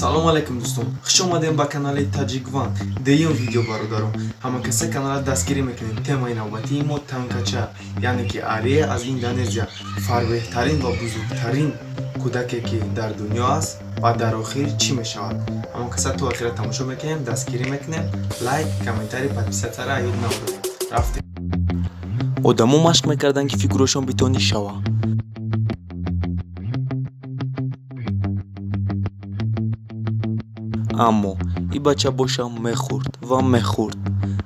Салом алейкум, дӯстон, хуш омадем ба канали Таҷикван. Деюм видео, бародарон, ҳама каса канала дастгирӣ мекунем. Темаи навбатии мо танкача, яъне ки Ария аз Индонезия, фарбеҳтарин ва бузургтарин кӯдаке, ки дар дунё аст, ва дар охир чӣ мешавад, ҳама каса то охира тамошо мекунем, дастгирӣ мекунем. Лайк, комментарий, подписаться ра ёд набарем. Рафтем. Одамо машқ мекарданд, ки фигурашон бетонӣ шава. Аммо и бача боша мехӯрд ва мехӯрд.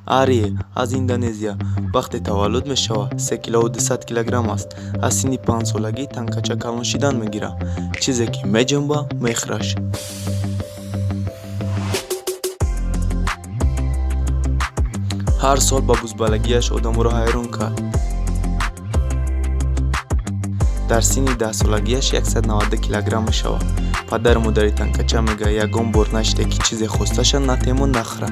Арие аз Индонезия вақте таваллуд мешавад, 3 килову 200 килограмм аст. Аз синни 5-солагӣ танкача калон шидан мегирад. Чизе ки меҷунба, мехӯраш. Ҳар сол ба бузбалагиаш одаморо ҳайрон кард. Дар синни 10-солагиаш 192 килограмм мешавад. Падару модари танкача мегӯяд, ягон бор нашиде, ки чизе хосташа натему нахӯра.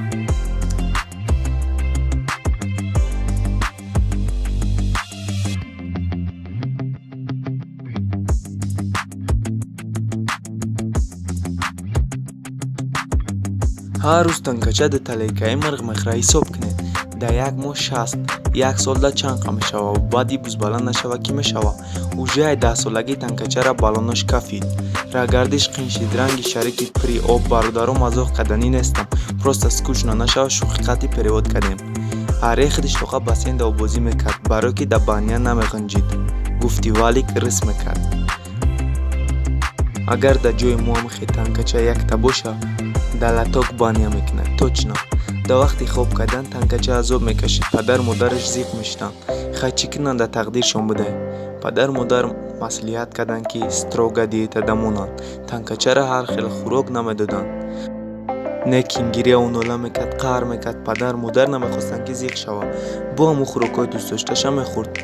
Ҳар рӯз танкача ду тарелкаи мирғ мехӯра. Ҳисоб кунед, дар як моҳ 60, як солда чанд қа мешавад? Баъди бузбала нашава, кӣ мешава? Уже ай 10-солагӣ танкачара баллонош кафид, раҳгардиш қин шид, ранги шарики пири об. Бародаро, мазоқ карданӣ нестам, просто скучно нашава, шӯхи қатъи перевод кардем. Ария худиш тоқа бассейнда оббозӣ мекард, барое ки дар баня намеғинҷид. Гуфти валик рис мекард. Агар дар ҷои мо ҳамихе танкача якта боша, дар лоток баня мекунад точно. Дар вақти хоб кардан танкача азоб мекашид. Падару модараш зиқ мешуданд. Хай, чӣ кунанд, дар тақдиршон буде. Падару модар маслиҳат карданд, ки строго диетада монанд. Танкачаро ҳар хел хӯрок намедоданд. Лекин гиряву нола мекард, қаҳр мекард. Падару модар намехостанд, ки зиқ шавад. Бо ҳамун хӯрокҳои дӯстдошташа мехӯрд.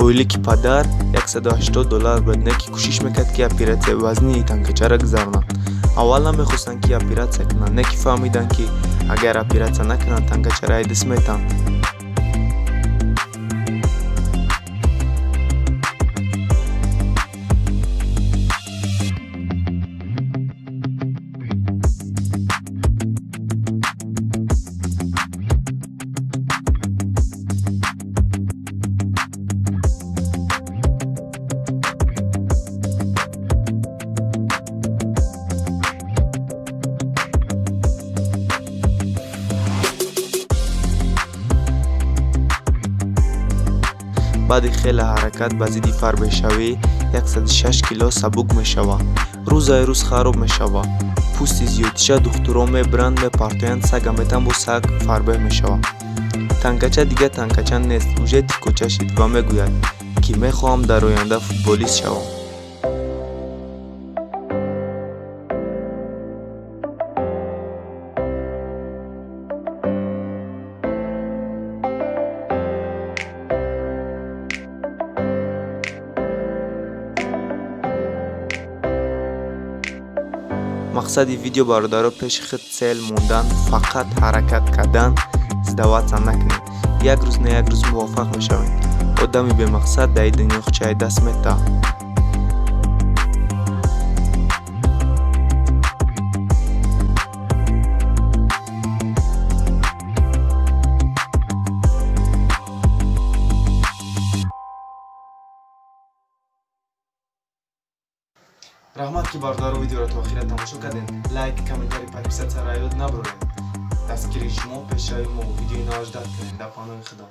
Ойлики падар 180 доллар буд, не ки кӯшиш мекард, ки оператсияи вазнии танкачаро гузаронад. Аввал намехостанд, ки оператсия кунанд, не ки фаҳмиданд, ки агар оператсия накунанд, танкачаро ай даст метаҳанд. Баъди хеле ҳаракат ба зидди фарбешавӣ 106 кило сабук мешавад. Рӯзаи рӯз хароб мешавад. Пӯсти зиёдиша духтурон мебиранд, мепартоянд, сага метаҳанд, бо саг фарбеҳ мешавад. Танкача дигар танкача нест, уже тикоча шид ва мегӯяд, ки мехоҳам дар оянда футболист шавам. Мақсади видео, бародаро, пеши худ цель мондан, фақат ҳаракат кардан, сдаваться накунед. Як рӯз на як рӯз муваффақ мешавед. Одами бемақсад дар ин дунё хучаи даст метаҳад. Раҳмат, ки бародаро видеоро то охира тамошо кардем. Лайк, комментарий, подписаться ра ёд набуред. Дастгирии шумо пешрави мо. Видеои нав ждать кунед. Дар паноҳи Худо.